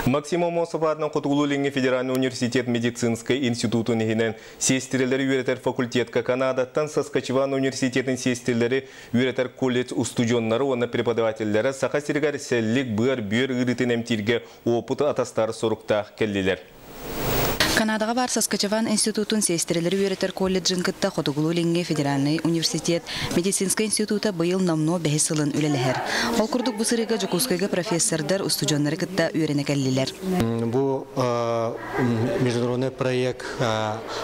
Максим Аммосов аатынан Хотугулуу-Илиҥҥи федеральнай университет медицинскэй институтун иһинэн сиэстирэлэри үөрэтэр факультетка Канадаттан Саскачеван университетын сиэстирэлэри үөрэтэр колледж устудьуоннара уонна преподавателлэрэ Саха сиригэр сэллик, быар, бүөр ыарыытын эмтииргэ уопуту атастаһар соруктаах кэллилэр. Канадаҕа баар Саскачеван институтун сиэстэрэлэри үөрэтэр колледжын кытта Хотугулуу-Илиҥҥи федеральнай университет медицинскэй института быйыл номнуо бэһис сылын үлэлэһэр. Ол курдук бу сырыыга Дьокуускайга профессордар устудьуоннары кытта үөрэнэ кэллилэр. Бу международный проект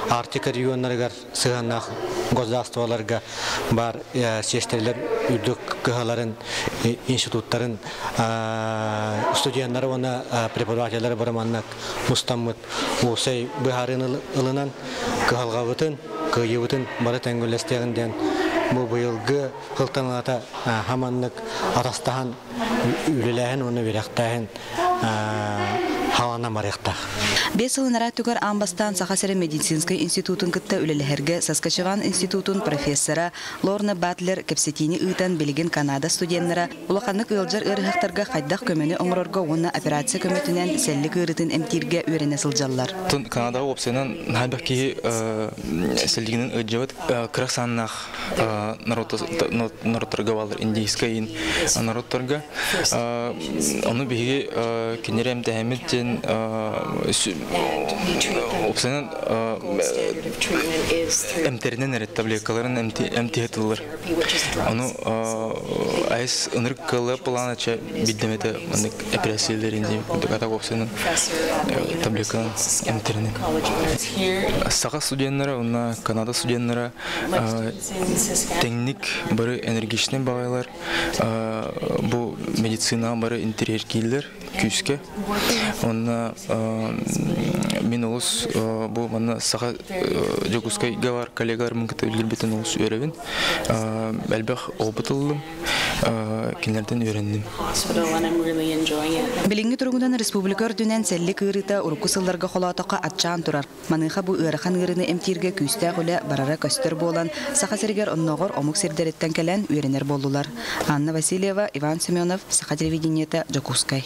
Арктика регионнарыгар сыһыаннаах государстволарга баар сиэстэрэлэр үрдүк кыһаларын, институттарын студеннары уонна преподавателлары бары маннык мустаммыт уопсай быһаарыыны ылынан кыһалҕабытын, кыайыыбытын бары тэҥҥэ диэн бу быйылгы сылтан хаманнык атастаһан үлэлээһин уонна үөрэхтээһин халана барыахтаах. 5 сыл ынараа өттүгэр аан бастаан Саха сирин медицинскэй институтун кытта үлэлэһэргэ Саскачеван институтун профессора Лорна Батлер кэпсэтиини ыытан билигин Канада студеннара улаханнык ыалдьар ыарыһахтарга хайдах көмөнү оҥорорго уонна операция көмөтүнэн сэллик ыарыытын эмтииргэ үөрэнэ сылдьаллар. Канадаҕа уопсайынан хайдах киһи сэллигинэн ыалдьыбыт кыра ахсааннаах норуоттарга бааллар индийскэй норуоттарга ону биһиги кинилэри эмтэһэммит диэн уопсайынан эмтэринэн эрэ таблеткаларын эмтиһэ тыллар ону айс ынырык кыалла планача биддемете маннык эпэрээссийэлэрин дии курдук ата уопсайынан таблетканан эмтэринэн саха студеннара уонна Канада студеннара тэҥник бары энергичнэй баҕайылар бу медицинаҕа бары интэриэһиргииллэр күүскэ уонна мин олус бу манна саха Дьокуускайга бар коллегаларым кытта үлэлиирбиттэн олус үөрэбин элбэх опыт ыллым кинилэртэн үөрэнним. Билиҥҥи туругунан республика үрдүнэн сэллик ыарыыта урукку сылларга холоотоххо аччаан турар. Маныаха бу ыарахан ыарыыны эмтииргэ күүстээх үлэ барара көстөр буолан, Саха сиригэр оннооҕор омук сирдэриттэн кэлэн үөрэнэр буоллулар. Анна Васильева, Иван Семенов, Саха телевидениета, Дьокуускай.